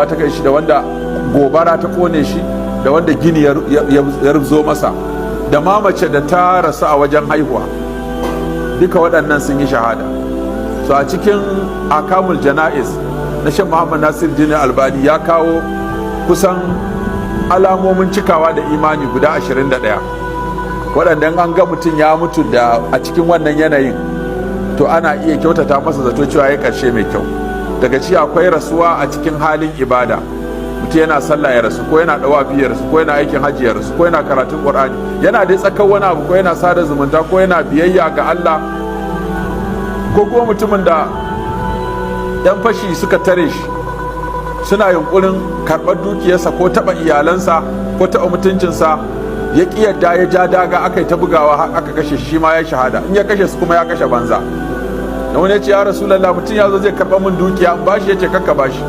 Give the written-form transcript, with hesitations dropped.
Ta kai shi, da wanda gobara ta kone shi, da wanda gini ya rubzo masa, da ma mace da ta rasu a wajen haihuwa, duka waɗannan sun yi shahada. So a cikin Ahkamul Jana'iz na Sheikh Muhammad Nasir Dini Albani ya kawo kusan alamomin cikawa da imani guda 21, waɗanda an ga mutum ya mutu da a cikin wannan yanayin, to ana iya kyautata masa zato cewa ya ƙarshe mai kyau. Daga ci akwai rasuwa a cikin halin ibada: mutum yana sallah ya rasu, ko yana dawafi ya rasu, ko yana aikin hajji ya rasu, ko yana karatun Qur'ani, yana dai tsakan wani abu, ko yana sada zumunta, ko yana biyayya ga Allah, ko kuma mutumin da yan fashi suka tare shi suna yunkurin karɓar dukiyarsa ko taɓa iyalansa ko taɓa mutuncinsa, ya ƙi yadda, ya ja daga, aka yi ta bugawa har aka kashe shi, ma ya shahada. In ya kashe su kuma ya kashe banza. Da wani ya ce, "Ya Rasulallah, mutum ya zo zai karɓa min dukiya, in bashi?" Ya ce, "Kakka bashi."